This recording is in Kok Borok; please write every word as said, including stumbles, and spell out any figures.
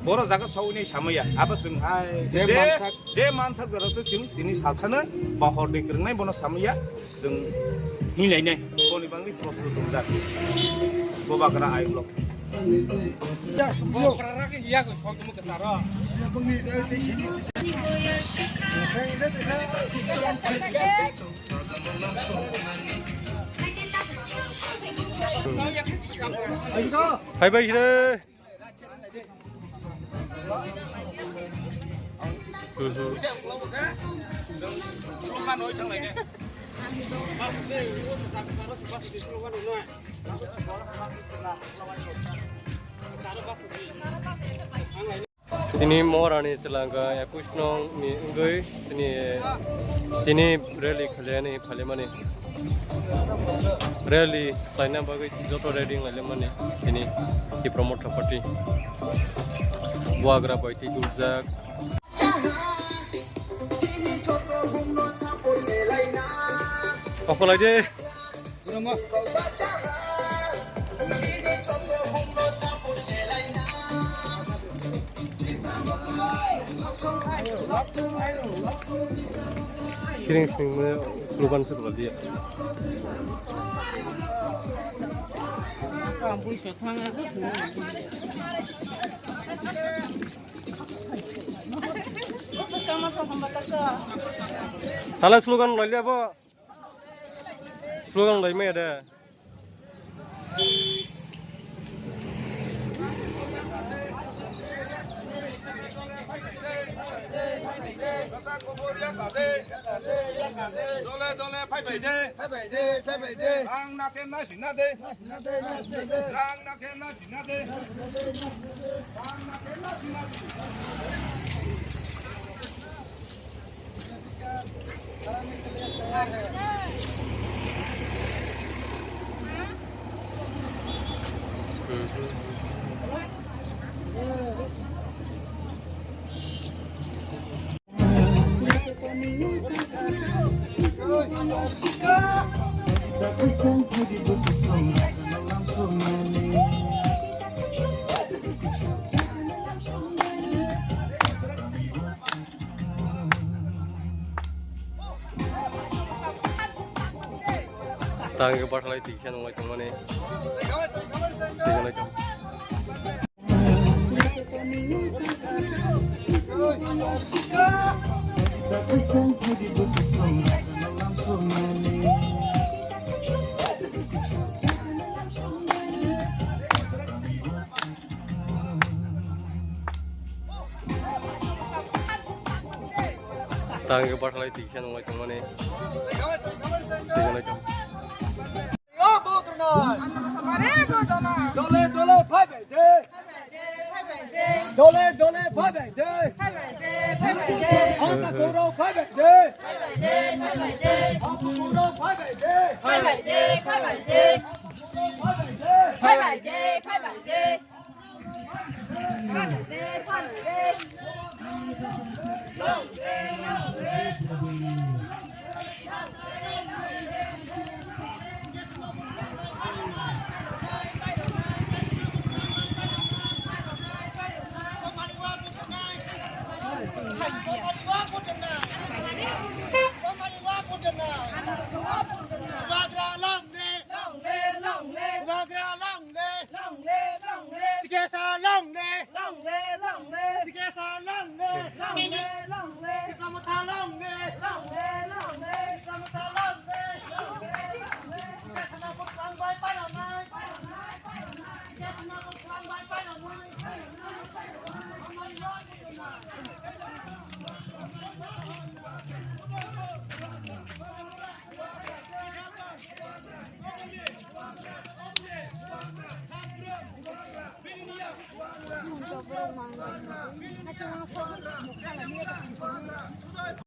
Boro jaga sawi nai samaya. Abo chwng hai je je mansak. Je mansak dara to chwng tini salsano bahor de kwrwngnai bono samaya. Chwng hinai nai. Boni bangwi prosto tongjak. Bobagra ayuk lok. Hai bai hire. Tini Moharani selangka ekus nong ni wngwi tini, tini rally khalayani phalimani. Rally khlaina bagwi joto ready wnglaimani tini Tipra Motha Party. Buagra bai twi dujak. Okolai de. Siring siring mane slogan se dwla diya. Tala slogan lai liya bo. Slogan lai maya de. Dole dole phaibai de. Phaibai de, phaibai de. Ang naten nasi nade. Nasi nade, nasi nade. Ang naten nasi nade. Ang naten nasi nade. Tang ke bathalai tiksa nunglai tongmani. Tiksa lai tong. Tang ke bathalai tiksa nunglai tongmani. Tiksa lai tong. Dole dole phaibai de. Dole dole phaibai de. Anta koro phaibai de. Anta koro phaibai de. Phaibai de, phaibai de. Phaibai de, phaibai de.